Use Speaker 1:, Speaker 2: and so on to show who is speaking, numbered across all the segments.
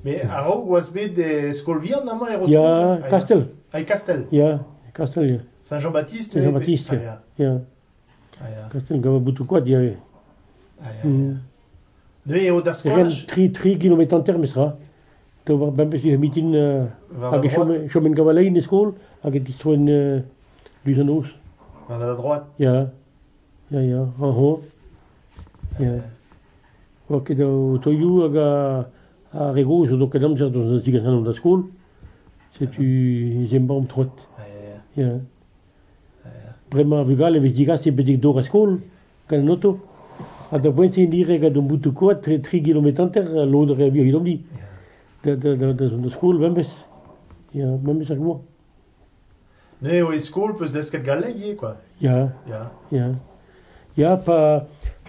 Speaker 1: Met a-raok oas bet e skol vihan amañ e Rosko?
Speaker 2: Ya, Kastell.
Speaker 1: Ah, e Kastell?
Speaker 2: Ya, Kastell, ya.
Speaker 1: Saint-Jean-Baptiste?
Speaker 2: Saint-Jean-Baptiste,
Speaker 1: ah, ya.
Speaker 2: Ya.
Speaker 1: Ah, ya.
Speaker 2: Kastell gant boutoù-koad ivez.
Speaker 1: Ah, ya, ya. Neuze eo da skolaj?
Speaker 2: Tri kilometr hanter mestra. D'ober bemdez ivez mitin hag e chomen gant e skol hag e distroen diouzh an noz.
Speaker 1: War da droad?
Speaker 2: Ya, ya, ya, en Ya. Oa ket otoioù hag ar re gozh o doa ket amzer da zigas ac'hanomp da skol. Setu ez embann troet. Ya. Bremañ ar vugale e vez digaset betek dor ar skol gant an oto. Ha da boent-se int ivez gant o botoù-koad tri kilometr hanter lod a rae evidomp-ni. Da skol bemdez. Ya, bemdez ar bloaz.
Speaker 1: Neuze eo e skol 'peus desket galleg ivez quoi.
Speaker 2: Ya.
Speaker 1: Ya.
Speaker 2: Ya. Ya, pa,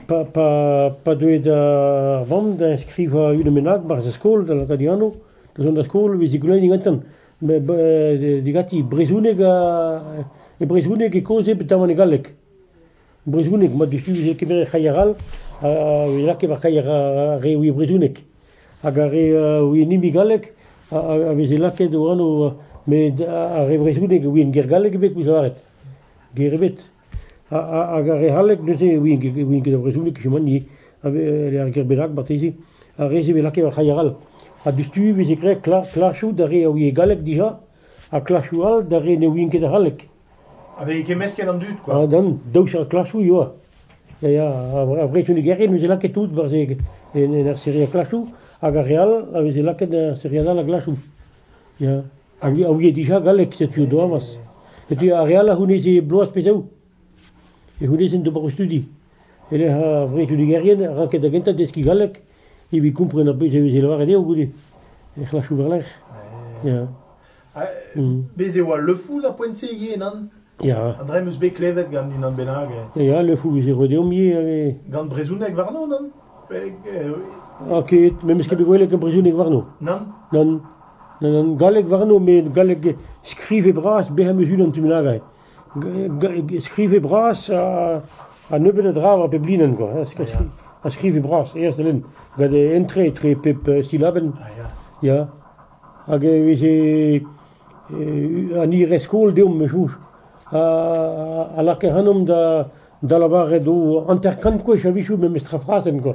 Speaker 2: pa, pa, pa deuet ar vamm da skrivañ unan bennak 'barzh ar skol da lakaat e anv, da zont da skol e veze goulennet gantañ digati brezhoneg e brezhoneg e kaoze petamant e galleg. Brezhoneg, ma diouzhtu veze kemeret c'haier all, a veze lakaet war kaier ar re ouie brezhoneg. Hag ar re ouie nimi galleg a veze lakaet o anv, met ar re vrezhoneg ouient ger galleg ebet koulz lavaret, ger ebet. Hag ar re c'halleg neuze ouient ket ar brezhoneg cheman ivez, ar ger bennak marteze, ar re-se veze lakaet war c'haier all. Ha diouzhtu e veze graet klasoù d'ar re a ouie galleg dija, ha klasoù all d'ar re ne ouient ket ar c'halleg.
Speaker 1: A veze kemmesket an dud, quoi.
Speaker 2: Ah, nann, daoust ar klasoù ioa. Ya, ya, ar vrezhonegerien veze lakaet tout barzh en, en ar seria klasoù, hag ar re all a veze lakaet er seriad all a glasoù. Ya. Hag a ouie dija galleg, setu o doavas. Setu ar re all a c'houneze bloaz pe zaou. E c'hounezent d'ober o studi. E-lec'h ar vrezhonegerien a ranke da gentañ deskiñ galleg evit kompren ar pezh a veze lavaret dezho goude. Er c'hlasoù war-lerc'h. Ya.
Speaker 1: Bez' e oa Le Fou d'ar poent-se ivez, nann?
Speaker 2: Ya.
Speaker 1: An dra em eus bet klevet gant unan bennak.
Speaker 2: Ya, Le Fou veze roet deomp ivez.
Speaker 1: Gant brezhoneg warno, nann?
Speaker 2: Ah, ket, memes ket bet gwelet gant brezhoneg warno.
Speaker 1: Nann?
Speaker 2: Nann. Nann, galleg warno, met galleg skrive bras, bezañ 'm eus unan tu bennak. Skrive bras ha nebeut a dra war pep linenn, quoi. Ha skrive bras, aes da lenn. Gant entre etre pep silabenn.
Speaker 1: Ah, ya.
Speaker 2: Ya. Hag e veze an hir-skol deomp, me soñj, a lakae ac'hanomp da lavaret o hanter-kant gwech a-wechoù memes tra frazenn kwa.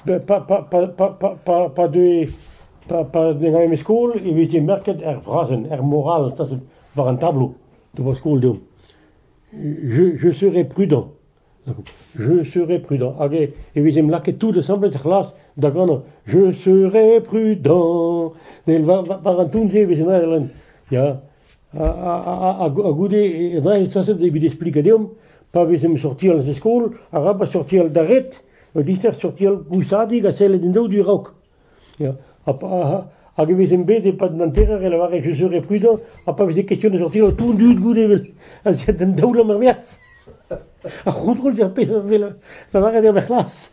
Speaker 2: Pa pa pa pa pa pa deue pa pa ne skol e veze merket er frazenn, er moral, war an tablo d'ober skol deomp. Je serai prudent. Je serai prudent. Hag e vezemp lakaet tout asambles er c'hlas da ganañ Je serai prudent. War an ton-se e vezemp aet Ya. Ha goude e dra sañset evit explikañ deomp pa vezemp sortial eus skol, arabat sortial d'ar red, un dister sortial goustadik ha sellet en daou du raok. Ya. Hag e vezemp bet e-pad an hanterer e lavare je serai prudent ha pa veze question da sortir tout an dud goude evel aziet an daoulamm er maez. Ar c'hontrol ar pezh a vez lavaret er c'hlas.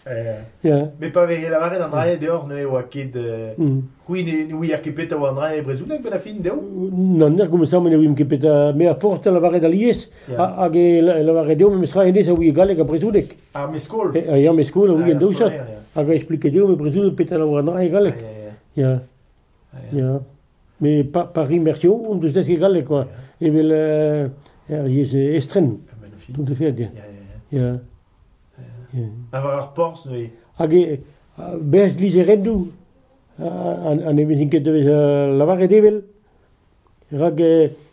Speaker 1: Ya. Met pa veze lavaret an dra deoc'h ne oa ket c'hwi ne ouier ket petra oa an dra e brezhoneg benn ar fin dezho?
Speaker 2: Nann, er gomesamant ne ouiemp ket petra me a forzh da lavaret alies hag e lavare deomp memestra hennezh a ouie galleg ha brezhoneg.
Speaker 1: Ar meskol?
Speaker 2: Ya, meskol a ouie an daou seurt. Hag a explike deomp e brezhoneg petra oa an dra e galleg. Ya. Ya. Mais par immersion, on deus desket galleg, quoi. Evel er yezh estren. Tout à fait, ya. Ya.
Speaker 1: Ha war ar porzh neuze?
Speaker 2: Hag e bez lizherennoù ha ne vezint ket da vezañ lavaret evel. Rak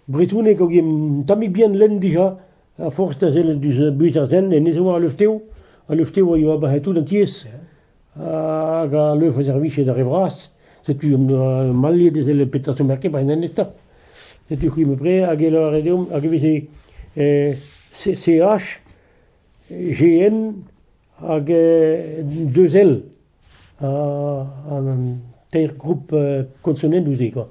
Speaker 2: brezhoneg a ouie un tammig bihan lenn dija, a-forzh da sellet diouzh buhez ar sent, hennezh e oa al leufteo. Al leufteo a yoa abaoe tout an tiez. Hag al leuf a servije d'ar re vras. Setu mall da sellet petra zo merket 'ba en hennezh 'ta. Setu c'hwi bepred hag e lavare deomp hag e veze CH, GN hag deux L. An teir group konsonennoù-se kwa.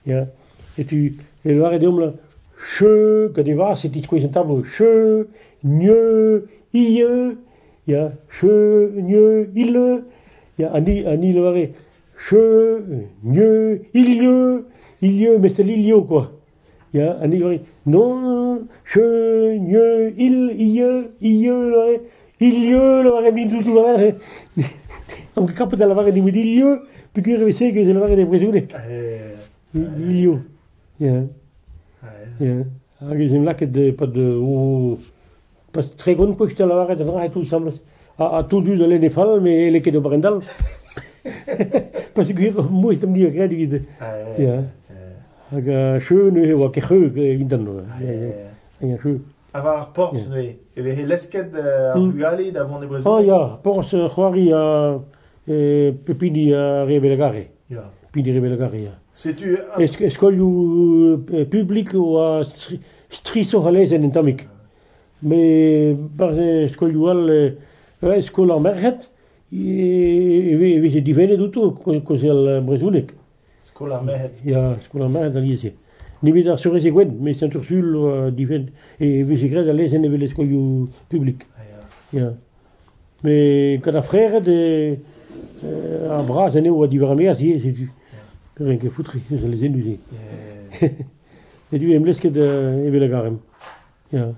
Speaker 2: Ya. Setu e lavaret deomp là cheu gant e vazh e tiskouez an tableau cheu, gneu, ie, ya, cheu, gneu, il, ya, ha ni, ha ni lavare cheu, gneu, ilieu, ilieu, mais c'est l'ilio quoi. Ya, ha ni lavare non, cheu, gneu, il, ie, ie, lavare, ilieu, lavare, ni tout lavare. Am ket kapet da lavaret nemet ilieu. Peogwir e veze e lavaret e brezhoneg. Milio. Ya. Ya. Hag ez em lakaet e-pad o pas 30 gwech da lavaret an dra tout asambles. Ha tout dud a lenne fall, met n'helle ket ober en dall. Peogwir mouezh d'am dia graet evit. Ya. Hag cheu neuze e oa ket c'hreug evitan. Ya, cheu.
Speaker 1: Ha war ar porzh neuze, e veze lesket ar vugale da vont e brezhoneg?
Speaker 2: Ah ya, porzh c'hoari pep hini a re evel a gare.
Speaker 1: Ya.
Speaker 2: Pep hini evel a gare, ya.
Speaker 1: Setu...
Speaker 2: E skolioù publik oa strishoc'h a lezenn un tammig. Met 'barzh e skolioù all, e skol ar merc'hed, e veze divennet outo kaozeal brezhoneg.
Speaker 1: Skol ar merc'hed.
Speaker 2: Ya, skol ar merc'hed alies eo. Nemet ar seurezed gwenn, met Saint-Ursul oa divenn e veze graet al lezenn evel e skolioù publik.
Speaker 1: Ah, ya.
Speaker 2: Ya. Met gant ar frered ar braz anezho oa diwar ar maez ivez, setu. Ren ket foutre eus al lezennoù-se. Setu em lesket evel a garemp. Ya.